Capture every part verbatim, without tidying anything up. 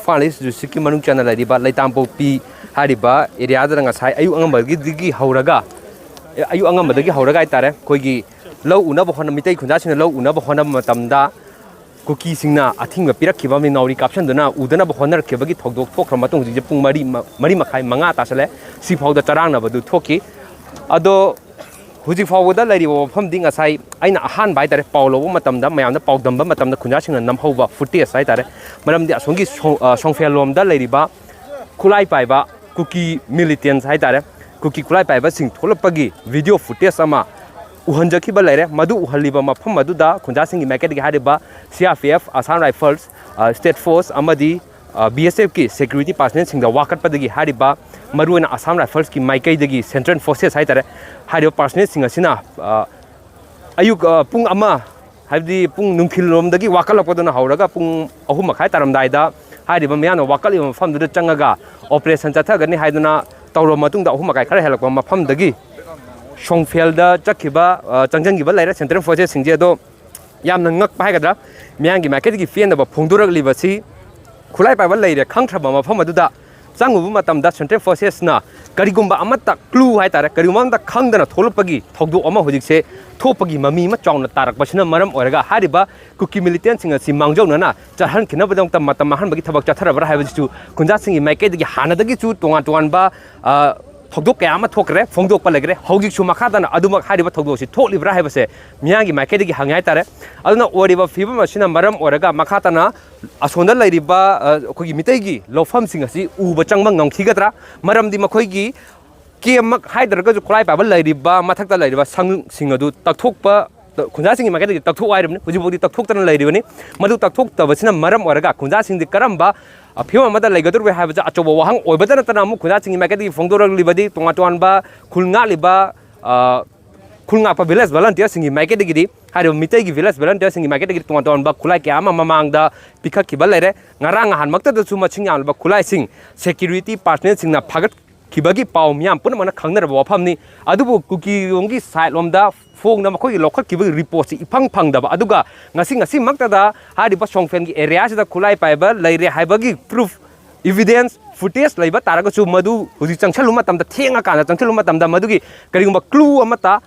ꯏꯝꯐꯥꯜ ꯏꯁ ꯗꯤꯁꯇ꯭ꯔꯤꯛꯀꯤ ꯃꯅꯨꯡ ꯆꯟꯅ ꯂꯩꯔꯤꯕ ꯂꯩꯇꯥꯝꯄꯣꯛꯄꯤ ꯍꯥꯏꯔꯤꯕ ꯑꯦꯔꯤꯌꯥꯗꯨꯗ ꯉꯁꯥꯏ ꯑꯌꯨꯛ ꯑꯉꯟꯕꯒꯤꯗꯒꯤ ꯍꯧꯔꯒ, ꯑꯌꯨꯛ ꯑꯉꯟꯕꯗꯒꯤ ꯍꯧꯔꯒ ꯍꯥꯏꯇꯥꯔꯦ, ꯑꯩꯈꯣꯏꯒꯤ ꯂꯧ ꯎꯅꯕ ꯍꯣꯠꯅ-, ꯃꯤꯇꯩ ꯈꯨꯟꯖꯥꯁꯤꯡꯅ ꯂꯧ ꯎꯅꯕ ꯍꯣꯠꯅꯕ ꯃꯇꯝꯗ ꯀꯨꯀꯤꯁꯤꯡꯅ ꯑꯊꯤꯡꯕ ꯄꯤꯔꯛꯈꯤꯕ ꯑꯃꯗꯤ ꯅꯥꯎꯔꯤ ꯀꯥꯞꯁꯤꯟꯗꯨꯅ ꯎꯗꯅꯕ ꯍꯣꯠꯅꯔꯛꯈꯤꯕꯒꯤ ꯊꯧꯗꯣꯛ ꯊꯣꯛꯈ꯭ꯔ ꯃꯇꯨꯡ ꯍꯧꯖꯤꯛꯁꯦ ꯄꯨꯡ ꯃꯔꯤ, ꯃ-, ꯃꯔꯤ ꯃꯈꯥꯏ, ꯃꯉꯥ ꯇꯥꯁꯜꯂꯦ꯫ ꯁꯤꯐꯥꯎꯗ ꯆꯔꯥꯡꯅꯕꯗꯨ ꯊꯣꯛꯈꯤ꯫ ꯑꯗꯣ ꯍꯧꯖꯤꯛ ꯐꯥꯎꯕꯗ ꯂꯩꯔꯤꯕ ꯋꯥꯐꯝꯗꯤ ꯉꯁꯥꯏ ꯑꯩꯅ ꯑꯍꯥꯟꯕ ꯍꯥꯏꯇꯥꯔꯦ, ꯄꯥꯎ ꯂꯧꯕ ꯃꯇꯝꯗ, ꯃꯌꯥꯝꯗ ꯄꯥꯎꯗꯝꯕ ꯃꯇꯝꯗ ꯈꯨꯟꯖꯥꯁꯤꯡꯅ ꯅꯝꯍꯧꯕ ꯐꯨꯇꯦꯖ ꯍꯥꯏꯇꯥꯔꯦ꯫ ꯃꯔꯝꯗꯤ ꯑꯁꯣꯝꯒꯤ ꯁꯣ-, ꯑ, ꯁꯣꯡꯐꯦꯜ ꯂꯣꯝꯗ ꯂꯩꯔꯤꯕ ꯈꯨꯠꯂꯥꯏ ꯄꯥꯏꯕ ꯀꯨꯀꯤ ꯃꯤꯂꯤꯇꯦꯟꯁ ꯍꯥꯏꯇꯥꯔꯦ, ꯀꯨꯀꯤ ꯈꯨꯠꯂꯥꯏ ꯄꯥꯏꯕꯁꯤꯡ ꯊꯣꯛꯂꯛꯄꯒꯤ ꯚꯤꯗꯤꯑꯣ ꯐꯨꯇꯦꯖ ꯑꯃ ꯎꯍꯟꯖꯈꯤꯕ ꯂꯩꯔꯦ꯫ ꯃꯗꯨ ꯎꯍꯜꯂꯤꯕ ꯃꯐꯝ ꯑꯗꯨꯗ ꯈꯨꯟꯖꯥꯁꯤꯡꯒꯤ ꯃꯥꯏꯀꯩꯗꯒꯤ ꯍꯥꯏꯔꯤꯕ C R P F, Assam rifles, ꯑ, ꯁ꯭ꯇꯦꯠ ꯐꯣꯔꯁ ꯑꯃꯗꯤ, ꯑ, ꯕꯤ ꯑꯦꯁ ꯑꯦꯐꯀꯤ ꯁꯦꯀ꯭ꯌꯨꯔꯤꯇꯤ ꯄꯥꯔꯁꯅꯦꯜꯁꯤꯡꯗ ꯋꯥꯀꯠꯄꯗꯒꯤ ꯍꯥꯏꯔꯤꯕ ꯃꯔꯨꯑꯣꯏꯅ ꯑꯁꯥꯝ ꯔꯥꯏꯐꯜꯁꯀꯤ ꯃꯥꯏꯀꯩꯗꯒꯤ ꯁꯦꯟꯇ꯭ꯔꯦꯜ ꯐꯣꯔꯁꯦꯁ ꯍꯥꯏꯇꯥꯔꯦ, ꯍꯥꯏꯔꯤꯕ ꯄꯥꯔꯁꯅꯦꯜꯁꯤꯡ ꯑꯁꯤꯅ, ꯑ, ꯑꯌꯨꯛ, ꯑ, ꯄꯨꯡ ꯑꯃ, ꯍꯥꯏꯕꯗꯤ ꯄꯨꯡ ꯅꯨꯡꯊꯤꯜꯂꯣꯝꯗꯒꯤ ꯋꯥꯀꯠꯂꯛꯄꯗꯨꯅ ꯍꯧꯔꯒ ꯄꯨꯡ ꯑꯍꯨꯝ ꯃꯈꯥꯏ ꯇꯥꯔꯝꯗꯥꯏꯗ ꯍꯥꯏꯔꯤꯕ ꯃꯤꯌꯥꯝꯅ ꯋꯥꯀꯠꯂꯤꯕ ꯃꯐꯝꯗꯨꯗ ꯆꯪꯉꯒ ꯑꯣꯄꯔꯦꯁꯟ ꯆꯠꯊꯒꯅꯤ ꯍꯥꯏꯗꯨꯅ ꯇꯧꯔꯕ ꯃꯇꯨꯡꯗ ꯑꯍꯨꯝ ꯃꯈꯥꯏ ꯈꯔ ꯍꯦꯜꯂꯛꯄ ꯃꯐꯝꯗꯒꯤ ꯁꯣꯡꯐꯦꯜꯗ ꯆꯠꯈꯤꯕ, ꯑ, ꯆꯪꯁꯤꯟꯈꯤꯕ ꯂꯩꯔꯦ ꯁꯦꯟꯇ꯭ꯔꯦꯜ ꯐꯣꯔꯁꯦꯁꯁꯤꯡꯁꯦ꯫ ꯑꯗꯣ ꯌꯥꯝꯅ ꯉꯛꯄ ꯍꯥꯏꯒꯗ꯭ꯔꯥ, ꯃꯤꯌꯥꯝꯒꯤ ꯃꯥꯏꯀꯩꯗꯒꯤ ꯄꯦꯟꯗꯕ ꯐꯣꯡꯗꯣꯔꯛꯂꯤꯕꯁꯤ ꯈꯨꯠꯂꯥꯏ ꯄꯥꯏꯕ ꯂꯩꯔꯦ ꯈꯪꯈ꯭ꯔꯕ ꯃꯐꯝ ꯑꯗꯨꯗ ꯆꯪꯉꯨꯕ ꯃꯇꯝꯗ ꯁꯦꯟꯇ꯭ꯔꯦꯜ ꯐꯣꯔꯁꯦꯁꯅ ꯀꯔꯤꯒꯨꯝꯕ ꯑꯃꯠꯇ ꯀ꯭ꯂꯨ ꯍꯥꯏꯇꯥꯔꯦ, ꯀꯔꯤꯒꯨꯝꯕ ꯑꯃꯠꯇ ꯈꯪꯗꯅ ꯊꯣꯛꯂꯛꯄꯒꯤ ꯊꯧꯗꯣꯛ ꯑꯃ ꯍꯧꯖꯤꯛꯁꯦ ꯊꯣꯛꯄꯒꯤ ꯃꯃꯤ ꯑꯃ ꯆꯥꯎꯅ ꯇꯥꯔꯛꯄꯁꯤꯅ ꯃꯔꯝ ꯑꯣꯏꯔꯒ ꯍꯥꯏꯔꯤꯕ ꯀꯨꯀꯤ ꯃꯤꯂꯤꯇꯦꯟꯁꯤꯡ ꯑꯁꯤ ꯃꯥꯡꯖꯧꯅꯅ ꯆꯠꯍꯟꯈꯤꯅꯕꯒꯤꯗꯃꯛꯇ ꯃꯇꯝ ꯃꯥꯡꯍꯟꯕꯒꯤ ꯊꯕꯛ ꯆꯠꯊꯔꯕ꯭ꯔꯥ ꯍꯥꯏꯕꯁꯤꯁꯨ ꯈꯨꯟꯖꯥꯁꯤꯡꯒꯤ ꯃꯥꯏꯀꯩꯗꯒꯤ ꯍꯥꯟꯅꯗꯒꯤꯁꯨ ꯇꯣꯉꯥꯟ ꯇꯣꯉꯥꯟꯕ, ꯑ, ꯊꯧꯗꯣꯛ ꯀꯌꯥ ꯑꯃ ꯊꯣꯛꯈ꯭ꯔꯦ, ꯐꯣꯡꯗꯣꯛꯄ ꯂꯩꯈ꯭ꯔꯦ꯫ ꯍꯧꯖꯤꯛꯁꯨ ꯃꯈꯥ ꯇꯥꯅ ꯑꯗꯨꯃꯛ ꯍꯥꯏꯔꯤꯕ ꯊꯧꯗꯣꯛ ꯑꯁꯤ ꯊꯣꯛꯂꯤꯕ꯭ꯔꯥ ꯍꯥꯏꯕꯁꯦ ꯃꯤꯌꯥꯝꯒꯤ ꯃꯥꯏꯀꯩꯗꯒꯤ ꯍꯪꯉꯦ ꯍꯥꯏꯇꯥꯔꯦ꯫ ꯑꯗꯨꯅ ꯑꯣꯏꯔꯤꯕ ꯐꯤꯕꯝ ꯑꯁꯤꯅ ꯃꯔꯝ ꯑꯣꯏꯔꯒ ꯃꯈꯥ ꯇꯥꯅ ꯑꯁꯣꯝꯗ ꯂꯩꯔꯤꯕ, ꯑ, ꯑꯩꯈꯣꯏꯒꯤ ꯃꯤꯇꯩꯒꯤ ꯂꯧꯐꯝꯁꯤꯡ ꯑꯁꯤ ꯎꯕ ꯆꯪꯕ ꯉꯝꯈꯤꯒꯗ꯭ꯔꯥ? ꯃꯔꯝꯗꯤ ꯃꯈꯣꯏꯒꯤ ꯀꯦꯝꯃꯛ ꯍꯥꯏꯗ꯭ꯔꯒꯁꯨ ꯈꯨꯠꯂꯥꯏ ꯄꯥꯏꯕ ꯂꯩꯔꯤꯕ ꯃꯊꯛꯇ ꯂꯩꯔꯤꯕ ꯁꯪꯁꯤꯡ ꯑꯗꯨ ꯇꯛꯊꯣꯛꯄ, ꯈꯨꯟꯖꯥꯁꯤꯡꯒꯤ ꯃꯥꯏꯀꯩꯗꯒꯤ ꯇꯛꯊꯣꯛꯑꯣ ꯍꯥꯏꯔꯤꯕꯅꯤ꯫ ꯍꯧꯖꯤꯛꯐꯥꯎꯗꯤ ꯇꯛꯊꯣꯛꯇꯅ ꯂꯩꯔꯤꯕꯅꯤ꯫ ꯃꯗꯨ ꯇꯛꯊꯣꯛꯇꯕꯁꯤꯅ ꯃꯔꯝ ꯑꯣꯏꯔꯒ ꯈꯨꯟꯖꯥꯁꯤꯡꯗꯤ ꯀꯔꯝꯕ, ꯑ, ꯐꯤꯕꯝ ꯑꯃꯗ ꯂꯩꯒꯗꯧꯔꯤꯕꯒꯦ ꯍꯥꯏꯕꯁꯦ ꯑꯆꯧꯕ ꯋꯥꯍꯪ ꯑꯣꯏꯕꯇ ꯅꯠꯇꯅ ꯑꯃꯨꯛ ꯈꯨꯟꯖꯥꯁꯤꯡꯒꯤ ꯃꯥꯏꯀꯩꯗꯒꯤ ꯐꯣꯡꯗꯣꯔꯛꯂꯤꯕꯗꯤ ꯇꯣꯉꯥꯟ ꯇꯣꯉꯥꯟꯕ ꯈꯨꯜ ꯉꯥꯛꯂꯤꯕ, ꯑ, ꯈꯨꯜ ꯉꯥꯛꯄ ꯚꯤꯂꯦꯖ ꯚꯣꯂꯟꯇꯤꯌꯔꯁꯤꯡꯒꯤ ꯃꯥꯏꯀꯩꯗꯒꯤꯗꯤ, ꯍꯥꯏꯔꯤꯕ ꯃꯤꯇꯩꯒꯤ ꯚꯤꯂꯦꯖ ꯚꯣꯂꯟꯇꯤꯌꯔꯁꯤꯡꯒꯤ ꯃꯥꯏꯀꯩꯗꯒꯤꯗꯤ ꯇꯣꯉꯥꯟ ꯇꯣꯉꯥꯟꯕ ꯈꯨꯠꯂꯥꯏ ꯀꯌꯥ ꯑꯃ ꯃꯃꯥꯡꯗ ꯄꯤꯈꯠꯈꯤꯕ ꯂꯩꯔꯦ꯫ ꯉꯔꯥꯡ ꯅꯍꯥꯟꯃꯛꯇꯗꯁꯨ ꯃꯁꯤꯡ ꯌꯥꯝꯂꯕ ꯈꯨꯠꯂꯥꯏꯁꯤꯡ ꯁꯦꯀ꯭ꯌꯨꯔꯤꯇꯤ ꯄꯥꯔꯁꯅꯦꯜꯁꯤꯡꯅ ꯐꯥꯒꯠ-, ꯈꯤꯕꯒꯤ ꯄꯥꯎ ꯃꯤꯌꯥꯝ ꯄꯨꯝꯅꯃꯛꯅ ꯈꯪꯅꯔꯕ ꯋꯥꯐꯝꯅꯤ꯫ ꯑꯗꯨꯕꯨ ꯀꯨꯀꯤꯔꯣꯝꯒꯤ ꯁꯥꯏꯠꯂꯣꯝꯗ ꯐꯣꯡꯅ ꯃꯈꯣꯏꯒꯤ ꯂꯧꯈꯠꯈꯤꯕꯒꯤ ꯔꯤꯄꯣꯔꯠꯁꯤ ꯏꯐꯪ ꯐꯪꯗꯕ꯫ ꯑꯗꯨꯒ ꯉꯁꯤ, ꯉꯁꯤꯃꯛꯇꯗ ꯍꯥꯏꯔꯤꯕ ꯁꯣꯡꯐꯦꯟꯒꯤ ꯑꯦꯔꯤꯌꯥꯁꯤꯗ ꯈꯨꯠꯂꯥꯏ ꯄꯥꯏꯕ ꯂꯩꯔꯦ ꯍꯥꯏꯕꯒꯤ ꯄ꯭ꯔꯨꯐ, ꯏꯚꯤꯗꯦꯟꯁ, ꯐꯨꯇꯦꯖ ꯂꯩꯕ ꯇꯥꯔꯒꯁꯨ, ꯃꯗꯨ ꯍꯧꯖꯤꯛ ꯆꯪꯁꯤꯜꯂꯨꯕ ꯃꯇꯝꯗ, ꯊꯦꯡꯉꯀꯥꯟꯗ ꯆꯪꯁꯤꯜꯂꯨꯕ ꯃꯇꯝꯗ, ꯃꯗꯨꯒꯤ ꯀꯔꯤꯒꯨꯝꯕ ꯀ꯭ꯂꯨ ꯑꯃꯠꯇ,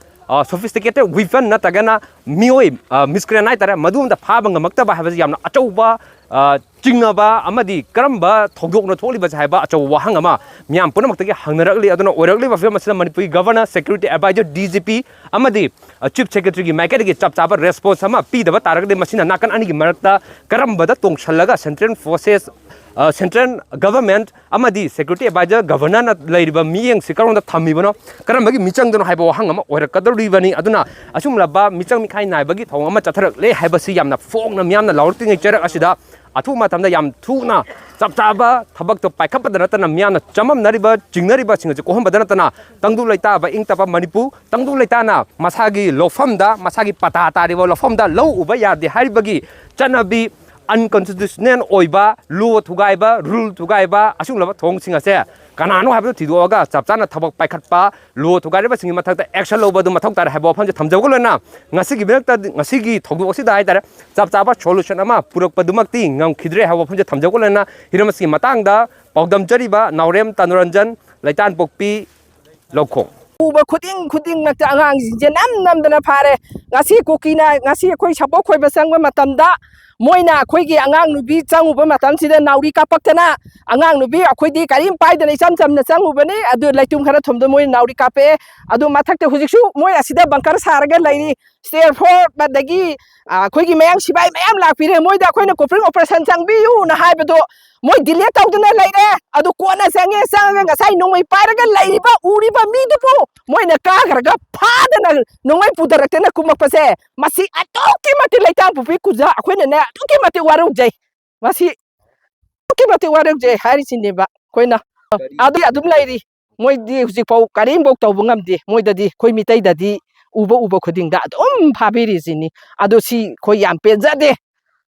ꯁꯣꯐꯤꯁꯇꯤꯀꯦꯇꯦꯠ ꯋꯤꯄꯟ ꯅꯠꯇ꯭ꯔꯒꯅ ꯃꯤꯑꯣꯏ, ꯃꯤꯁꯀ꯭ꯔꯦꯟ ꯍꯥꯏꯇꯥꯔꯦ, ꯃꯗꯨ ꯑꯃꯗ ꯐꯥꯕ ꯉꯝꯃꯛꯇꯕ ꯍꯥꯏꯕꯁꯤ ꯌꯥꯝꯅ ꯑꯆꯧꯕ, ꯑ, ꯆꯤꯡꯅꯕ ꯑꯃꯗꯤ ꯀꯔꯝꯕ ꯊꯧꯗꯣꯛꯅ ꯊꯣꯛꯂꯤꯕꯁꯦ ꯍꯥꯏꯕ ꯑꯆꯧꯕ ꯋꯥꯍꯪ ꯑꯃ ꯃꯤꯌꯥꯝ ꯄꯨꯝꯅꯃꯛꯇꯒꯤ ꯍꯪꯅꯔꯛꯂꯤ꯫ ꯑꯗꯨꯅ ꯑꯣꯏꯔꯛꯂꯤꯕ ꯐꯤꯕꯝ ꯑꯁꯤꯗ ꯃꯅꯤꯄꯨꯔꯒꯤ governor, security adviser, D G P ꯑꯃꯗꯤ, ꯑ, ꯆꯤꯐ ꯁꯦꯀ꯭ꯔꯦꯇꯔꯤꯒꯤ ꯃꯥꯏꯀꯩꯗꯒꯤ ꯆꯞ ꯆꯥꯕ ꯔꯦꯁꯄꯣꯟꯁ ꯑꯃ ꯄꯤꯗꯕ ꯇꯥꯔꯒꯗꯤ, ꯃꯁꯤꯅ ꯅꯥꯀꯟ ꯑꯅꯤꯒꯤ ꯃꯔꯛꯇ ꯀꯔꯝꯕꯗ ꯇꯣꯡꯁꯜꯂꯒ ꯁꯦꯟꯇ꯭ꯔꯦꯜ ꯐꯣꯔꯁꯦꯁ, ꯑ, ꯁꯦꯟꯇ꯭ꯔꯦꯜ ꯒꯚꯔꯟꯃꯦꯟꯠ ꯑꯃꯗꯤ ꯁꯦꯀ꯭ꯌꯨꯔꯤꯇꯤ ꯑꯦꯗꯚꯥꯏꯖꯔ ꯒꯚꯔꯅꯔꯅ ꯂꯩꯔꯤꯕ ꯃꯤꯠꯌꯦꯡꯁꯤ ꯀꯔꯣꯝꯗ ꯊꯝꯃꯤꯕꯅꯣ, ꯀꯔꯝꯕꯒꯤ ꯃꯤꯆꯪꯗꯅꯣ ꯍꯥꯏꯕ ꯋꯥꯍꯪ ꯑꯃ ꯑꯣꯏꯔꯛꯀꯗꯧꯔꯤꯕꯅꯤ꯫ ꯑꯗꯨꯅ ꯑꯁꯨꯝꯂꯕ ꯃꯤꯆꯪ ꯃꯤꯈꯥꯏ ꯅꯥꯏꯕꯒꯤ ꯊꯧꯑꯣꯡ ꯑꯃ ꯆꯠꯊꯔꯛꯂꯦ ꯍꯥꯏꯕꯁꯤ ꯌꯥꯝꯅ ꯐꯣꯡꯅ ꯃꯤꯌꯥꯝꯅ ꯂꯥꯎꯔꯛꯇ꯭ꯔꯤꯉꯩ ꯆꯩꯔꯛ ꯑꯁꯤꯗ ꯑꯊꯨꯕ ꯃꯇꯝꯗ ꯌꯥꯝ ꯊꯨꯅ ꯆꯞ ꯆꯥꯕ ꯊꯕꯛꯇꯣ ꯄꯥꯏꯈꯠꯄꯗ ꯅꯠꯇꯅ, ꯃꯤꯌꯥꯝꯅ ꯆꯃꯝꯅꯔꯤꯕ, ꯆꯤꯡꯅꯔꯤꯕꯁꯤꯡ ꯑꯁꯤ ꯀꯣꯛꯍꯟꯕꯗ ꯅꯠꯇꯅ, ꯇꯪꯗꯨ ꯂꯩꯇꯥꯕ ꯏꯪ ꯇꯞꯄ ꯃꯅꯤꯄꯨꯔ, ꯇꯪꯗꯨ ꯂꯩꯇꯥꯅ ꯃꯁꯥꯒꯤ ꯂꯧꯐꯝꯗ, ꯃꯁꯥꯒꯤ ꯄꯇꯥ ꯇꯥꯔꯤꯕ ꯂꯧꯐꯝꯗ ꯂꯧ ꯎꯕ ꯌꯥꯗꯦ ꯍꯥꯏꯔꯤꯕꯒꯤ ꯆꯠꯅꯕꯤ, ꯑꯟꯀꯟꯁꯇꯤꯇ꯭ꯌꯨꯁꯅꯦꯜ ꯑꯣꯏꯕ, ꯂꯣ ꯊꯨꯒꯥꯏꯕ, ꯔꯨꯜ ꯊꯨꯒꯥꯏꯕ, ꯑꯁꯤꯒꯨꯝꯂꯕ ꯊꯧꯑꯣꯡꯁꯤꯡ ꯑꯁꯦ ꯀꯅꯥꯅꯣ ꯍꯥꯏꯕꯗꯨ ꯊꯤꯗꯣꯛꯑꯒ ꯆꯞ ꯆꯥꯅ ꯊꯕꯛ ꯄꯥꯏꯈꯠꯄ, ꯂꯣ ꯊꯨꯒꯥꯏꯔꯤꯕꯁꯤꯡꯒꯤ ꯃꯊꯛꯇ ꯑꯦꯛꯁꯟ ꯂꯧꯕ ꯑꯗꯨ ꯃꯊꯧ ꯇꯥꯔꯦ ꯍꯥꯏꯕ ꯋꯥꯐꯝꯁꯦ ꯊꯝꯖꯕꯒ ꯂꯣꯏꯅꯅ, ꯉꯁꯤꯒꯤ ꯃꯤꯔꯛꯇ, ꯉꯁꯤꯒꯤ ꯊꯧꯗꯣꯛ ꯑꯁꯤꯗ ꯍꯥꯏꯇꯥꯔꯦ, ꯆꯞ ꯆꯥꯕ ꯁꯣꯂꯨꯁꯟ ꯑꯃ ꯄꯨꯔꯛꯄꯗꯨꯃꯛꯇꯤ ꯉꯝꯈꯤꯗ꯭ꯔꯦ ꯍꯥꯏꯕ ꯋꯥꯐꯝꯁꯦ ꯊꯝꯖꯕꯒ ꯂꯣꯏꯅꯅ, ꯍꯤꯔꯝ ꯑꯁꯤꯒꯤ ꯃꯇꯥꯡꯗ ꯄꯥꯎꯗꯝꯖꯔꯤꯕ ꯅꯥꯎꯔꯦꯝ ꯇꯅꯨꯔꯟꯖꯟ, ꯂꯩꯇꯥꯟꯄꯣꯛꯄꯤ, ꯂꯧꯈꯣꯡ꯫ ꯎꯕ ꯈꯨꯗꯤꯡ ꯈꯨꯗꯤꯡꯃꯛꯇ ꯑꯉꯥꯡꯁꯤꯡꯁꯦ ꯅꯝ ꯅꯝꯗꯅ ꯐꯥꯔꯦ꯫ ꯉꯁꯤ ꯀꯨꯀꯤꯅ, ꯉꯁꯤ ꯑꯩꯈꯣꯏ ꯁꯥꯄꯣꯛ ꯈꯣꯏꯕ ꯆꯪꯕ ꯃꯇꯝꯗ ꯃꯣꯏꯅ ꯑꯩꯈꯣꯏꯒꯤ ꯑꯉꯥꯡ ꯅꯨꯄꯤ ꯆꯪꯉꯨꯕ ꯃꯇꯝꯁꯤꯗ ꯅꯥꯎꯔꯤ ꯀꯥꯞꯄꯛꯇꯅ, ꯑꯉꯥꯡ ꯅꯨꯄꯤ ꯑꯩꯈꯣꯏꯗꯤ ꯀꯔꯤꯝ ꯄꯥꯏꯗꯅ ꯏꯆꯝ ꯆꯝꯅ ꯆꯪꯉꯨꯕꯅꯤ꯫ ꯑꯗꯨ ꯂꯩꯇꯨꯝ ꯈꯔ ꯊꯨꯝꯗ ꯃꯣꯏ ꯅꯥꯎꯔꯤ ꯀꯥꯞꯄꯛꯑꯦ꯫ ꯑꯗꯨ ꯃꯊꯛꯇ ꯍꯧꯖꯤꯛꯁꯨ ꯃꯣꯏ ꯑꯁꯤꯗ ꯕꯪꯀꯔ ꯁꯥꯔꯒ ꯂꯩꯔꯤ꯫ ꯁ꯭ꯇꯦꯠ ꯐꯣꯔꯁ ꯑꯗꯒꯤ, ꯑ, ꯑꯩꯈꯣꯏꯒꯤ ꯃꯌꯥꯡ ꯁꯤꯐꯥꯏ ꯃꯌꯥꯝ ꯂꯥꯛꯄꯤꯔꯦ꯫ ꯃꯣꯏꯗ ꯑꯩꯈꯣꯏꯅ ꯀꯣꯄꯔꯤꯡ ꯑꯣꯄꯔꯦꯁꯟ ꯆꯪꯕꯤꯌꯨꯅ ꯍꯥꯏꯕꯗꯣ ꯃꯣꯏ ꯗꯤꯂꯦ ꯇꯧꯗꯨꯅ ꯂꯩꯔꯦ꯫ ꯑꯗꯨ ꯀꯣꯟꯅ ꯆꯪꯉꯦ, ꯆꯪꯉꯒ ꯉꯁꯥꯏ ꯅꯣꯡꯃꯩ ꯄꯥꯏꯔꯒ ꯂꯩꯔꯤꯕ, ꯎꯔꯤꯕ ꯃꯤꯗꯨꯕꯨ ꯃꯣꯏꯅ ꯀꯥꯈ꯭ꯔꯒ ꯐꯥꯗꯅ ꯅꯣꯡꯃꯩ ꯄꯨꯊꯔꯛꯇꯅ ꯀꯨꯝꯃꯛꯄꯁꯦ, ꯃꯁꯤ ꯑꯗꯨꯛꯀꯤ ꯃꯇꯤꯛ ꯂꯩꯇꯥꯡꯄꯣꯛꯄꯤ ꯈꯨꯟꯖꯥ ꯑꯩꯈꯣꯏꯅꯅꯦ ꯑꯗꯨꯛꯀꯤ ꯃꯇꯤꯛ ꯋꯥꯔꯧꯖꯩ꯫ ꯃꯁꯤ ꯑꯗꯨꯛꯀꯤ ꯃꯇꯤꯛ ꯋꯥꯔꯧꯖꯩ ꯍꯥꯏꯔꯤꯁꯤꯅꯦꯕ ꯑꯩꯈꯣꯏꯅ꯫ ꯑꯗꯨ ꯑꯗꯨꯝ ꯂꯩꯔꯤ꯫ ꯃꯣꯏꯗꯤ ꯍꯧꯖꯤꯛꯐꯥꯎ ꯀꯔꯤꯝꯐꯥꯎ ꯇꯧꯕ ꯉꯝꯗꯦ꯫ ꯃꯣꯏꯗꯗꯤ ꯑꯩꯈꯣꯏ ꯃꯤꯇꯩꯗꯗꯤ ꯎꯕ ꯎꯕ ꯈꯨꯗꯤꯡꯗ ꯑꯗꯨꯝ ꯐꯥꯕꯤꯔꯤꯁꯤꯅꯤ꯫ ꯑꯗꯣ ꯁꯤ ꯑꯩꯈꯣꯏ ꯌꯥꯝ ꯄꯦꯟꯖꯗꯦ꯫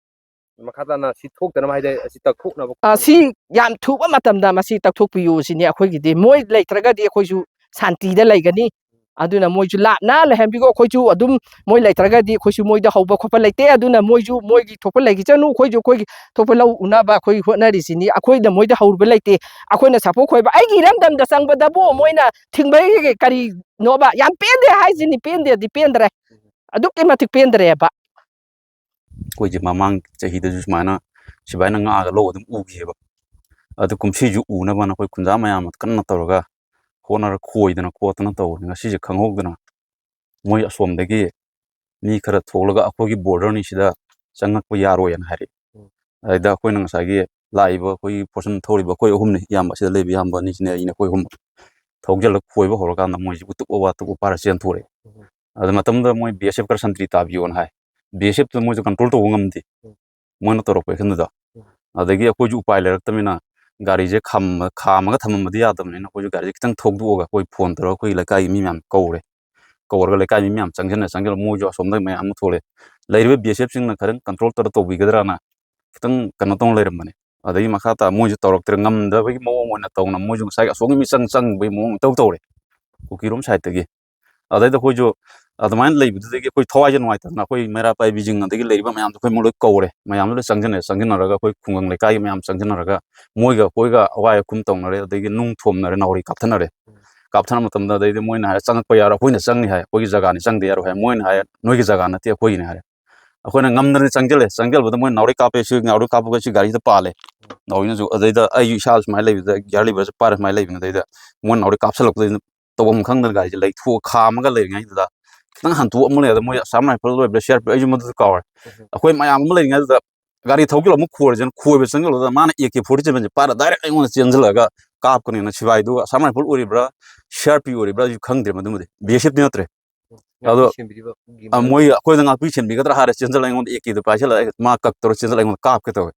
ꯃꯈꯥ ꯇꯥꯅ ꯁꯤ ꯊꯣꯛꯇꯅꯕ ꯍꯥꯏꯗꯤ ꯑꯁꯤ ꯇꯛꯊꯣꯛꯅꯕ ꯑ, ꯁꯤ ꯌꯥꯝ ꯊꯨꯕ ꯃꯇꯝꯗ ꯃꯁꯤ ꯇꯛꯊꯣꯛꯄꯤꯌꯨ ꯁꯤꯅꯤ ꯑꯩꯈꯣꯏꯒꯤꯗꯤ꯫ ꯃꯣꯏ ꯂꯩꯇ꯭ꯔꯒꯗꯤ ꯑꯩꯈꯣꯏꯁꯨ ꯁꯥꯟꯇꯤꯗ ꯂꯩꯒꯅꯤ꯫ ꯑꯗꯨꯅ ꯃꯣꯏꯁꯨ ꯂꯥꯞꯅ ꯂꯩꯍꯟꯕꯤꯈꯣ꯫ ꯑꯩꯈꯣꯏꯁꯨ ꯑꯗꯨꯝ ꯃꯣꯏ ꯂꯩꯇ꯭ꯔꯒꯗꯤ ꯑꯩꯈꯣꯏꯁꯨ ꯃꯣꯏꯗ ꯍꯧꯕ ꯈꯣꯠꯄ ꯂꯩꯇꯦ꯫ ꯑꯗꯨꯅ ꯃꯣꯏꯁꯨ ꯃꯣꯏꯒꯤ ꯊꯣꯛꯄ ꯂꯩꯈꯤꯁꯅꯨ, ꯑꯩꯈꯣꯏꯁꯨ ꯑꯩꯈꯣꯏꯒꯤ ꯊꯣꯛꯄ ꯂꯧ ꯎꯅꯕ ꯑꯩꯈꯣꯏ ꯍꯣꯠꯅꯔꯤꯁꯤꯅꯤ꯫ ꯑꯩꯈꯣꯏꯗ ꯃꯣꯏꯗ ꯍꯧꯔꯨꯕ ꯂꯩꯇꯦ꯫ ꯑꯩꯈꯣꯏꯅ ꯁꯥꯐꯨ ꯈꯣꯏꯕ ꯑꯩꯒꯤ ꯏꯔꯝꯗꯝꯗ ꯆꯪꯕꯗꯕꯨ ꯃꯣꯏꯅ ꯊꯤꯡꯕꯒꯤ ꯀꯔꯤꯅꯣꯕ? ꯌꯥꯝ ꯄꯦꯟꯗꯦ ꯍꯥꯏꯁꯤꯅꯤ, ꯄꯦꯟꯗꯦꯗꯤ ꯄꯦꯟꯗ꯭ꯔꯦ, ꯑꯗꯨꯛꯀꯤ ꯃꯇꯤꯛ ꯄꯦꯟꯗ꯭ꯔꯦꯕ꯫ ꯑꯩꯈꯣꯏꯁꯦ ꯃꯃꯥꯡ ꯆꯍꯤꯗꯁꯨ ꯁꯨꯃꯥꯏꯅ ꯁꯤꯕꯥꯏꯅ ꯉꯥꯛꯑꯒ ꯂꯧ ꯑꯗꯨꯝ ꯎꯈꯤꯑꯕ꯫ ꯑꯗꯨ ꯀꯨꯝꯁꯤꯁꯨ ꯎꯅꯕꯅ ꯑꯩꯈꯣꯏ ꯈꯨꯟꯖꯥ ꯃꯌꯥꯝ ꯀꯟꯅ ꯇꯧꯔꯒ ꯍꯣꯠꯅꯔ ꯈꯣꯏꯗꯅ ꯈꯣꯠꯇꯅ ꯇꯧꯕꯅꯤ꯫ ꯉꯁꯤꯁꯦ ꯈꯪꯍꯧꯗꯅ ꯃꯣꯏ ꯑꯁꯣꯝꯗꯒꯤ ꯃꯤ ꯈꯔ ꯊꯣꯛꯂꯒ ꯑꯩꯈꯣꯏꯒꯤ ꯕꯣꯔꯗꯔꯅꯤ, ꯁꯤꯗ ꯆꯪꯉꯛꯄ ꯌꯥꯔꯣꯏꯅ ꯍꯥꯏꯔꯛꯑꯦ꯫ ꯎꯝ꯫ ꯑꯗꯨꯗ ꯑꯩꯈꯣꯏꯅ ꯉꯁꯥꯏꯒꯤ ꯂꯥꯛꯏꯕ ꯑꯩꯈꯣꯏꯒꯤ ꯐꯣꯔꯁꯟ ꯊꯧꯔꯤꯕ ꯑꯩꯈꯣꯏ ꯑꯍꯨꯝꯅꯤ, ꯏꯌꯥꯝꯕ ꯑꯁꯤꯗ ꯂꯩꯕ ꯏꯌꯥꯝꯕ ꯑꯅꯤꯁꯤꯅꯦ ꯑꯩꯅ, ꯑꯩꯈꯣꯏ ꯑꯍꯨꯝ ꯊꯧꯖꯤꯜꯂꯒ ꯈꯣꯏꯕ ꯍꯧꯔꯀꯥꯟꯗ ꯃꯣꯏꯁꯤ ꯎꯇꯨꯞ ꯋꯥ ꯇꯨꯞ ꯐꯥꯔ ꯆꯦꯟꯊꯣꯔꯛꯑꯦ꯫ ꯎꯝ꯫ ꯑꯗꯨ ꯃꯇꯝꯗꯨꯗ ꯃꯣꯏ ꯕꯤ ꯑꯦꯁ ꯑꯦꯐ ꯈꯔ ꯁꯟꯇ꯭ꯔꯤ ꯇꯥꯕꯤꯌꯣꯅ ꯍꯥꯏ꯫ ꯕꯤ ꯑꯦꯁ ꯑꯦꯐꯇꯨ ꯃꯣꯏꯁꯨ ꯀꯟꯇ꯭ꯔꯣꯜ ꯇꯧꯕ ꯉꯝꯗꯦ꯫ ꯎꯝ꯫ ꯃꯣꯏꯅ ꯇꯧꯔꯛꯄ ꯑꯦꯛꯁꯟꯗꯨꯗ꯫ ꯎꯝ꯫ ꯑꯗꯒꯤ ꯑꯩꯈꯣꯏꯁꯨ ꯎꯄꯥꯏ ꯂꯩꯔꯛꯇꯕꯅꯤꯅ ꯒꯥꯔꯤꯁꯦ ꯈꯥꯝꯃ-, ꯈꯥꯝꯃꯒ ꯊꯝꯃꯝꯕꯗꯤ ꯌꯥꯗꯕꯅꯤꯅ ꯑꯩꯈꯣꯏꯁꯨ ꯒꯥꯔꯤꯁꯦ ꯈꯤꯇꯪ ꯊꯧꯗꯣꯛꯑꯒ ꯑꯩꯈꯣꯏ ꯐꯣꯟ ꯇꯧꯔꯒ ꯑꯩꯈꯣꯏ ꯂꯩꯀꯥꯏꯒꯤ ꯃꯤ ꯃꯌꯥꯝ ꯀꯧꯔꯦ꯫ ꯀꯧꯔꯒ ꯂꯩꯀꯥꯏ ꯃꯤ ꯃꯌꯥꯝ ꯆꯪꯁꯤꯟꯅ ꯆꯪꯁꯤꯜꯂ ꯃꯣꯏꯁꯨ ꯑꯁꯣꯝꯗ ꯃꯌꯥꯝ ꯑꯃ ꯊꯣꯛꯂꯛꯑꯦ꯫ ꯂꯩꯔꯤꯕ ꯕꯤ ꯑꯦꯁ ꯑꯦꯐꯁꯤꯡꯅ ꯈꯤꯇꯪ ꯀꯟꯇ꯭ꯔꯣꯜ ꯇꯧꯔ ꯇꯧꯕꯤꯒꯗ꯭ꯔꯥꯅ ꯈꯤꯇꯪ ꯀꯩꯅꯣ ꯇꯧꯅ ꯂꯩꯔꯝꯕꯅꯦ꯫ ꯑꯗꯒꯤ ꯃꯈꯥ ꯇꯥ ꯃꯣꯏꯁꯨ ꯇꯧꯔꯛꯇ꯭ꯔꯦ, ꯉꯝꯗꯕꯒꯤ ꯃꯑꯣꯡ ꯑꯣꯏꯅ ꯇꯧꯅ ꯃꯣꯏꯁꯨ ꯉꯁꯥꯏꯒꯤ ꯑꯁꯣꯝꯒꯤ ꯃꯤꯆꯪ ꯆꯪꯕꯒꯤ ꯃꯑꯣꯡ ꯏꯇꯧ ꯇꯧꯔꯦ, ꯀꯨꯀꯤꯔꯣꯝ ꯁꯥꯏꯠꯇꯒꯤ꯫ ꯑꯗꯩꯗ ꯑꯩꯈꯣꯏꯁꯨ ꯑꯗꯨꯃꯥꯏꯅ ꯂꯩꯕꯗꯨꯗꯒꯤ ꯑꯩꯈꯣꯏ ꯊꯋꯥꯏꯁꯦ ꯅꯨꯡꯉꯥꯏꯇꯗꯅ ꯑꯩꯈꯣꯏ ꯃꯩꯔꯥ ꯄꯥꯏꯕꯤꯁꯤꯡ ꯑꯗꯒꯤ ꯂꯩꯔꯤꯕ ꯃꯌꯥꯝꯗꯣ ꯑꯩꯈꯣꯏ ꯃꯣꯏ ꯂꯣꯏ ꯀꯧꯔꯦ꯫ ꯃꯌꯥꯝꯗꯣ ꯂꯣꯏ ꯆꯪꯁꯤꯟꯅꯔꯦ꯫ ꯆꯪꯁꯤꯟꯅꯔꯒ ꯑꯩꯈꯣꯏ ꯈꯨꯡꯒꯪ ꯂꯩꯀꯥꯏꯒꯤ ꯃꯌꯥꯝ ꯆꯪꯁꯤꯟꯅꯔꯒ ꯃꯣꯏꯒ ꯑꯩꯈꯣꯏꯒ ꯑꯋꯥꯏ ꯑꯈꯨꯝ ꯇꯧꯅꯔꯦ꯫ ꯑꯗꯒꯤ ꯅꯨꯡ ꯊꯣꯝꯅꯔꯦ, ꯅꯥꯎꯔꯤ ꯀꯥꯞꯊꯅꯔꯦ꯫ ꯀꯥꯞꯊꯅ ꯃꯇꯝꯗ ꯑꯗꯩꯗꯤ ꯃꯣꯏꯅ ꯍꯥꯏꯔꯦ, "ꯆꯪꯉꯛꯄ ꯌꯥꯔꯣꯏ, ꯑꯩꯈꯣꯏꯅ ꯆꯪꯅꯤ ꯍꯥꯏ, ꯑꯩꯈꯣꯏꯒꯤ ꯖꯒꯥꯅꯤ, ꯆꯪꯗ ꯌꯥꯔꯣꯏ" ꯍꯥꯏ꯫ ꯃꯣꯏꯅ ꯍꯥꯏꯔꯦ, "ꯅꯣꯏꯒꯤ ꯖꯒꯥ ꯅꯠꯇꯦ, ꯑꯩꯈꯣꯏꯒꯤꯅꯤ" ꯍꯥꯏꯔꯦ꯫ ꯑꯩꯈꯣꯏꯅ ꯉꯝꯗꯅ ꯆꯪꯁꯤꯜꯂꯦ꯫ ꯆꯪꯁꯤꯜꯂꯨꯕꯗ ꯃꯣꯏ ꯅꯥꯎꯔꯤ ꯀꯥꯞꯄꯦ, ꯁꯤ ꯅꯥꯎꯔꯤ ꯀꯥꯞꯄꯒ ꯁꯤ ꯒꯥꯔꯤꯗ ꯄꯥꯜꯂꯦ꯫ ꯅꯥꯎꯔꯤꯅꯁꯨ ꯑꯗꯩꯗ ꯑꯩꯁꯨ ꯏꯁꯥ ꯁꯨꯃꯥꯏꯅ ꯂꯩꯕꯗ ꯒꯤꯌꯥꯔ ꯂꯤꯚꯔꯁꯦ ꯄꯥꯏꯔ ꯁꯨꯃꯥꯏꯅ ꯂꯩꯕꯅꯤ꯫ ꯑꯗꯩꯗ ꯃꯣꯏ ꯅꯥꯎꯔꯤ ꯀꯥꯞꯁꯤꯜꯂꯛꯄꯗꯩꯗ ꯇꯧꯐꯝ ꯈꯪꯗꯅ ꯒꯥꯔꯤꯁꯦ ꯂꯩꯊꯣꯛꯑ ꯈꯥꯝꯃꯒ ꯂꯩꯔꯤꯉꯩꯗꯨꯗ ꯈꯤꯇꯪ ꯍꯟꯇꯣꯛꯑ ꯑꯃꯨꯛ ꯂꯩꯔꯗ ꯃꯣꯏ ꯑꯁꯥꯝ ꯔꯥꯏꯐꯜ ꯑꯣꯏꯕ꯭ꯔꯥ ꯁꯤ ꯑꯥꯔ ꯄꯤ ꯑꯦꯐ, ꯑꯩꯁꯨ ꯃꯗꯨꯁꯨ ꯀꯥꯎꯔꯦ꯫ ꯑꯩꯈꯣꯏ ꯃꯌꯥꯝ ꯑꯃ ꯂꯩꯔꯤꯉꯩꯗꯨꯗ ꯒꯥꯔꯤ ꯊꯧꯖꯤꯜꯂ ꯑꯃꯨꯛ ꯈꯣꯏꯔꯁꯦꯅ ꯈꯣꯏꯕ ꯆꯪꯁꯤꯜꯂꯨꯕꯗ ꯃꯥꯅ ꯑꯦ ꯀꯦ ꯐꯣꯔꯇꯤ ꯁꯚꯦꯟꯁꯦ ꯄꯥꯏꯔ ꯗꯥꯏꯔꯦꯛ ꯑꯩꯉꯣꯟꯗ ꯆꯦꯟꯁꯤꯜꯂꯒ ꯀꯥꯞꯀꯅꯤꯅ꯫ ꯁꯤꯕꯥꯏꯗꯨ Assam rifle ꯑꯣꯏꯔꯤꯕ꯭ꯔꯥ C R P ꯑꯣꯏꯔꯤꯕ꯭ꯔꯥ ꯑꯩꯁꯨ ꯈꯪꯗ꯭ꯔꯦ ꯃꯗꯨꯃꯗꯤ꯫ ꯕꯤ ꯑꯦꯁ ꯑꯦꯐꯇꯤ ꯅꯠꯇ꯭ꯔꯦ꯫ ꯑꯗꯣ, ꯉꯥꯛꯄꯤ ꯁꯦꯟꯕꯤꯔꯤꯕ ꯒꯤ ꯑ, ꯃꯣꯏ ꯑꯩꯈꯣꯏꯗ ꯉꯥꯛꯄꯤ ꯁꯦꯟꯕꯤꯒꯗ꯭ꯔꯥ ꯍꯥꯏꯔ ꯆꯦꯟꯁꯤꯜꯂꯒ ꯑꯩꯉꯣꯟꯗ ꯑꯦ ꯀꯦꯗꯣ ꯄꯥꯏꯁꯤꯜꯂꯛꯑꯦ, ꯃꯥ ꯀꯛ ꯇꯧꯔ ꯆꯦꯟꯁꯤꯜꯂꯒ ꯑꯩꯉꯣꯟꯗ ꯀꯥꯞꯀꯦ ꯇꯧꯋꯦ꯫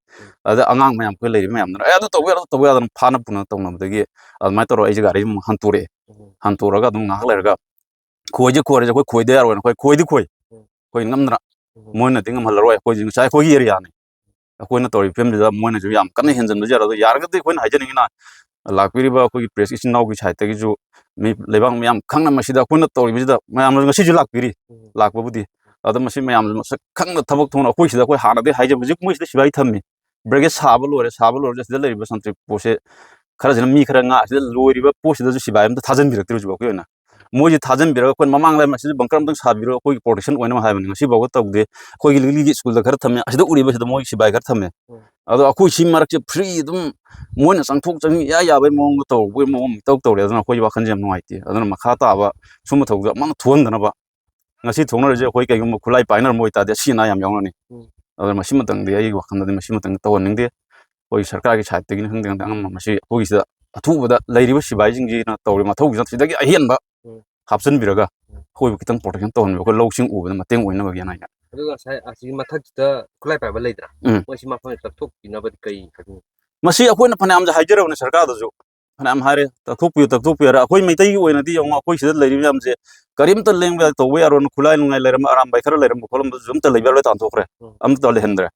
ꯑꯗ ꯑꯉꯥꯡ ꯃꯌꯥꯝ ꯑꯩꯈꯣꯏ ꯂꯩꯔꯤꯕ ꯃꯌꯥꯝꯗꯨꯅ, "ꯑꯦ, ꯑꯗꯨ ꯇꯧꯕ ꯌꯥꯗ, ꯇꯧꯕ ꯌꯥꯗꯅ" ꯐꯥꯅ ꯄꯨꯅ ꯇꯧꯅꯕꯗꯒꯤ ꯑꯗꯨꯃꯥꯏꯅ ꯇꯧꯔꯒ ꯑꯩꯁꯦ ꯒꯥꯔꯤ ꯑꯃꯨꯛ ꯍꯟꯇꯣꯔꯛꯑꯦ꯫ ꯍꯟꯇꯣꯔꯒ ꯑꯗꯨꯝ ꯉꯥꯏꯍꯥꯛ ꯂꯩꯔꯒ, "ꯈꯣꯏꯁꯦ ꯈꯣꯏꯔꯁꯦ, ꯑꯩꯈꯣꯏ ꯈꯣꯏꯗ ꯌꯥꯔꯣꯏꯅ ꯑꯩꯈꯣꯏ ꯈꯣꯏꯗꯤ ꯈꯣꯏ, ꯑꯩꯈꯣꯏ ꯉꯝꯗꯅ, ꯃꯣꯏꯅꯗꯤ ꯉꯝꯍꯜꯂꯔꯣꯏ, ꯑꯩꯈꯣꯏꯁꯦ ꯉꯁꯥꯏ ꯑꯩꯈꯣꯏꯒꯤ ꯑꯦꯔꯤꯌꯥꯅꯤ, ꯑꯩꯈꯣꯏꯅ ꯇꯧꯔꯤꯕ ꯐꯤꯕꯝꯁꯤꯗ ꯃꯣꯏꯅꯁꯨ ꯌꯥꯝ ꯀꯟꯅ ꯍꯦꯟꯖꯟꯕꯁꯨ ꯌꯥꯔꯣꯏ꯫ ꯑꯗꯣ ꯌꯥꯔꯒꯗꯤ ꯑꯩꯈꯣꯏꯅ ꯍꯥꯏꯖꯅꯤꯡꯉꯤꯅ, ꯂꯥꯛꯄꯤꯔꯤꯕ ꯑꯩꯈꯣꯏꯒꯤ ꯄ꯭ꯔꯦꯁ ꯏꯆꯤꯟ ꯏꯅꯥꯎꯒꯤ ꯁꯥꯏꯠꯇꯒꯤꯁꯨ ꯃꯤ ꯂꯩꯕꯥꯛ ꯃꯌꯥꯝ ꯈꯪꯅ ꯃꯁꯤꯗ ꯑꯩꯈꯣꯏꯅ ꯇꯧꯔꯤꯕꯁꯤꯗ ꯃꯌꯥꯝꯅꯁꯨ ꯉꯁꯤꯁꯨ ꯂꯥꯛꯄꯤꯔꯤ꯫ ꯎꯝ꯫ ꯂꯥꯛꯄꯕꯨꯗꯤ꯫ ꯑꯗꯣ ꯃꯁꯤ ꯃꯌꯥꯝꯁꯨ ꯃꯁꯛ ꯈꯪꯅ ꯊꯕꯛ ꯊꯣꯡꯅ ꯑꯩꯈꯣꯏ ꯁꯤꯗ ꯑꯩꯈꯣꯏ ꯍꯥꯟꯅꯗꯤ ꯍꯥꯏꯖꯕ, ꯍꯧꯖꯤꯛ ꯃꯣꯏꯁꯤꯗ ꯁꯤꯐꯥꯏ ꯊꯝꯃꯤ꯫ ꯕ꯭ꯔꯤꯒꯦꯗ ꯁꯥꯕ ꯂꯣꯏꯔꯦ, ꯁꯥꯕ ꯂꯣꯏꯔꯒ ꯁꯤꯗ ꯂꯩꯔꯤꯕ ꯁꯟꯇ꯭ꯔꯤ ꯄꯣꯠꯁꯦ ꯈꯔꯁꯤꯅ ꯃꯤ ꯈꯔ ꯉꯥꯛ ꯁꯤꯗ ꯂꯣꯏꯔꯤꯕ ꯄꯣꯠꯁꯤꯗꯁꯨ ꯁꯤꯐꯥꯏ ꯑꯝꯇ ꯊꯥꯖꯤꯟꯕꯤꯔꯛꯇ꯭ꯔꯦ ꯍꯧꯖꯤꯛꯐꯥꯎꯒꯤ ꯑꯣꯏꯅ꯫ ꯃꯣꯏꯁꯤ ꯊꯥꯖꯤꯟꯕꯤꯔꯒ ꯑꯩꯈꯣꯏ ꯃꯃꯥꯡꯗ ꯃꯁꯤꯗ ꯕꯪꯀꯔ ꯑꯝꯇꯪ ꯁꯥꯕꯤꯔꯣ, ꯑꯩꯈꯣꯏꯒꯤ ꯄ꯭ꯔꯣꯇꯦꯛꯁꯟ ꯑꯣꯏꯅꯕ ꯍꯥꯏꯕꯅꯤ꯫ ꯉꯁꯤꯐꯥꯎꯕ ꯇꯧꯗꯦ꯫ ꯑꯩꯈꯣꯏꯒꯤ ꯂꯤꯛꯂꯤꯒꯤ ꯁ꯭ꯀꯨꯜꯗ ꯈꯔ ꯊꯝꯃꯦ, ꯑꯁꯤꯗ ꯎꯔꯤꯕꯁꯤꯗ ꯃꯣꯏ ꯁꯤꯐꯥꯏ ꯈꯔ ꯊꯝꯃꯦ꯫ ꯎꯝ꯫ ꯑꯗꯣ ꯑꯩꯈꯣꯏ ꯁꯤ ꯃꯔꯛꯁꯦ ꯐ꯭ꯔꯤ ꯑꯗꯨꯝ ꯃꯣꯏꯅ ꯆꯪꯊꯣꯛ ꯆꯪꯁꯤꯟ ꯏꯌꯥ ꯌꯥꯕꯒꯤ ꯃꯑꯣꯡꯗ ꯇꯧꯕꯒꯤ ꯃꯑꯣꯡ ꯑꯃ ꯏꯇꯧ ꯇꯧꯔꯦ꯫ ꯑꯗꯨꯅ ꯑꯩꯈꯣꯏ ꯋꯥꯈꯜꯁꯦ ꯌꯥꯝ ꯅꯨꯡꯉꯥꯏꯇꯦ꯫ ꯑꯗꯨꯅ ꯃꯈꯥ ꯇꯥꯕ ꯁꯨꯝꯕ ꯊꯧꯗꯣꯛ ꯑꯃꯨꯛ ꯊꯣꯛꯍꯟꯗꯅꯕ ꯉꯁꯤ ꯊꯣꯛꯅꯔꯤꯁꯦ ꯑꯩꯈꯣꯏ ꯀꯩꯒꯨꯝꯕ ꯈꯨꯠꯂꯥꯏ ꯄꯥꯏꯅꯔꯝꯕ ꯑꯣꯏꯇꯥꯔꯗꯤ ꯑꯁꯤ ꯑꯅꯥ ꯌꯥꯝ ꯌꯥꯎꯅꯅꯤ꯫ ꯎꯝ꯫ ꯑꯗꯨꯅ ꯃꯁꯤꯃꯇꯪꯗꯤ ꯑꯩꯒꯤ ꯋꯥꯈꯜꯗꯗꯤ ꯃꯁꯤꯃꯇꯪꯗꯤ ꯇꯧꯍꯟꯅꯤꯡꯗꯦ꯫ ꯑꯩꯈꯣꯏ ꯁꯔꯀꯥꯔꯒꯤ ꯁꯥꯏꯠꯇꯒꯤꯅꯤ ꯈꯪꯗꯦ, ꯈꯪꯗꯦ, ꯑꯉꯝꯕ ꯃꯁꯤ ꯑꯩꯈꯣꯏꯒꯤꯁꯤꯗ ꯑꯊꯨꯕꯗ ꯂꯩꯔꯤꯕ ꯁꯤꯐꯥꯏꯁꯤꯡꯁꯤꯅ ꯇꯧꯔꯤꯕ ꯃꯊꯧꯁꯤꯅ ꯁꯤꯗꯒꯤ ꯑꯍꯦꯟꯕ ꯎꯝ꯫ ꯍꯥꯞꯆꯤꯟꯕꯤꯔꯒ ꯎꯝ꯫ ꯑꯩꯈꯣꯏꯕꯨ ꯈꯤꯇꯪ ꯄ꯭ꯔꯣꯇꯦꯛꯁꯟ ꯇꯧꯍꯟꯕꯤꯕ, ꯑꯩꯈꯣꯏ ꯂꯧꯁꯤꯡ ꯎꯕꯗ ꯃꯇꯦꯡ ꯑꯣꯏꯅꯕꯒꯤ ꯑꯅ ꯑꯩꯅ꯫ ꯑꯗꯨꯒ ꯉꯁꯥꯏ ꯑꯁꯤꯒꯤ ꯃꯊꯛꯁꯤꯗ ꯈꯨꯠꯂꯥꯏ ꯄꯥꯏꯕ ꯂꯩꯗ꯭ꯔꯥ? ꯎꯝ꯫ ꯃꯣꯏꯁꯤ ꯃꯐꯝꯁꯤꯗ ꯇꯛꯊꯣꯛꯄꯤꯅꯕꯗꯤ ꯀꯩ ꯍꯥꯏꯅꯤꯡꯉꯤ? ꯃꯁꯤ ꯑꯩꯈꯣꯏꯅ ꯐꯅꯌꯥꯝꯁꯦ ꯍꯥꯏꯖꯔꯕꯅꯦ ꯁꯔꯀꯥꯔꯗꯁꯨ, ꯐꯅꯌꯥꯝ ꯍꯥꯏꯔꯦ, "ꯇꯛꯊꯣꯛꯄꯤꯌꯨ, ꯇꯛꯊꯣꯛꯄꯤꯌꯨ" ꯍꯥꯏꯔ꯫ ꯑꯩꯈꯣꯏ ꯃꯩꯇꯩꯒꯤ ꯑꯣꯏꯅꯗꯤ ꯌꯦꯡꯉꯣ, ꯑꯩꯈꯣꯏ ꯁꯤꯗ ꯂꯩꯔꯤꯕ ꯃꯌꯥꯝꯁꯦ ꯀꯔꯤꯝꯇ ꯂꯦꯡꯕ ꯌꯥꯗꯦ, ꯇꯧꯕ ꯌꯥꯔꯣꯏꯅ ꯈꯨꯠꯂꯥꯏ ꯅꯨꯡꯂꯥꯏ ꯂꯩꯔꯝꯕ, ꯑꯔꯥꯝꯕꯥꯏ ꯈꯔ ꯂꯩꯔꯝꯕ ꯈꯣꯠꯂꯝꯕꯁꯨ ꯑꯝꯇ ꯂꯩꯕ ꯌꯥꯔꯣꯏ, ꯇꯥꯟꯊꯣꯛꯈ꯭ꯔꯦ꯫ ꯎꯝ꯫ ꯑꯝꯇ ꯂꯩꯍꯟꯗ꯭ꯔꯦ꯫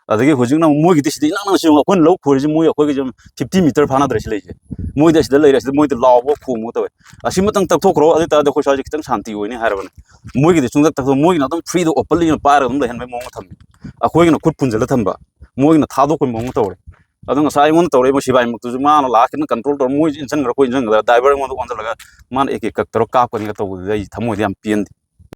ꯑꯗꯒꯤ ꯍꯧꯖꯤꯛꯅ ꯑꯃꯨꯛ ꯃꯣꯏꯒꯤꯗꯤ ꯁꯤꯗ ꯏꯅꯛ ꯅꯛꯅ ꯁꯤ ꯌꯦꯡꯉꯣ, ꯑꯩꯈꯣꯏꯅ ꯂꯧ ꯈꯣꯏꯔꯤꯁꯦ ꯃꯣꯏ ꯑꯩꯈꯣꯏꯒꯤꯁꯦ ꯐꯤꯐꯇꯤ ꯃꯤꯇꯔ ꯐꯥꯅꯗ꯭ꯔꯦ ꯁꯤ ꯂꯩꯁꯦ꯫ ꯃꯣꯏꯗꯤ ꯑꯁꯤꯗ ꯂꯩꯔꯦ, ꯑꯁꯤꯗ ꯃꯣꯏꯗꯤ ꯂꯥꯎꯕ ꯈꯣꯡꯕ ꯇꯧꯋꯦ꯫ ꯑꯁꯤꯃꯇꯪ ꯇꯛꯊꯣꯛꯈ꯭ꯔꯣ, ꯑꯗꯨ ꯑꯣꯏ ꯇꯥꯔꯗꯤ ꯑꯩꯈꯣꯏ ꯁ꯭ꯋꯥꯏꯁꯦ ꯈꯤꯇꯪ ꯁꯥꯟꯇꯤ ꯑꯣꯏꯅꯤ ꯍꯥꯏꯔꯕꯅꯦ꯫ ꯃꯣꯏꯒꯤꯗꯤ ꯁꯨꯡꯇꯛ ꯇꯛꯊꯣꯛ, ꯃꯣꯏꯒꯤꯅ ꯑꯗꯨꯝ ꯐ꯭ꯔꯤꯗ ꯑꯣꯄꯟꯂꯤ ꯑꯣꯏꯅ ꯄꯥꯏꯔꯒ ꯑꯗꯨꯝ ꯂꯩꯍꯟꯕꯒꯤ ꯃꯑꯣꯡꯗ ꯊꯝꯃꯦ꯫ ꯑꯩꯈꯣꯏꯒꯤꯅ ꯈꯨꯠ ꯄꯨꯟꯁꯤꯜꯂ ꯊꯝꯕ, ꯃꯣꯏꯒꯤꯅ ꯊꯥꯗꯣꯛꯄꯒꯤ ꯃꯑꯣꯡꯗ ꯇꯧꯔꯦ꯫ ꯑꯗꯣ ꯉꯁꯥꯏ ꯑꯩꯉꯣꯟꯗ ꯇꯧꯔꯛꯏꯕ ꯁꯤꯕꯥꯏꯃꯛꯇꯨꯁꯨ ꯃꯥꯅ ꯂꯥꯛꯑ ꯈꯤꯇꯪ ꯀꯟꯇ꯭ꯔꯣꯜ ꯇꯧꯔ ꯃꯣꯏꯁꯨ ꯏꯟꯁꯤꯟꯈ꯭ꯔ ꯑꯩꯈꯣꯏ ꯏꯟꯁꯤꯟꯈ꯭ꯔ ꯗ꯭ꯔꯥꯏꯚꯔ ꯑꯩꯉꯣꯟꯗ ꯑꯣꯟꯁꯤꯜꯂꯒ ꯃꯥꯅ ꯑꯦ ꯀꯦ ꯀꯛ ꯇꯧꯔ ꯀꯥꯞꯀꯅꯤꯒ ꯇꯧꯕꯗꯨꯗꯤ ꯑꯩ ꯊꯃꯣꯏꯗ ꯌꯥꯝ ꯄꯦꯟꯗꯦ꯫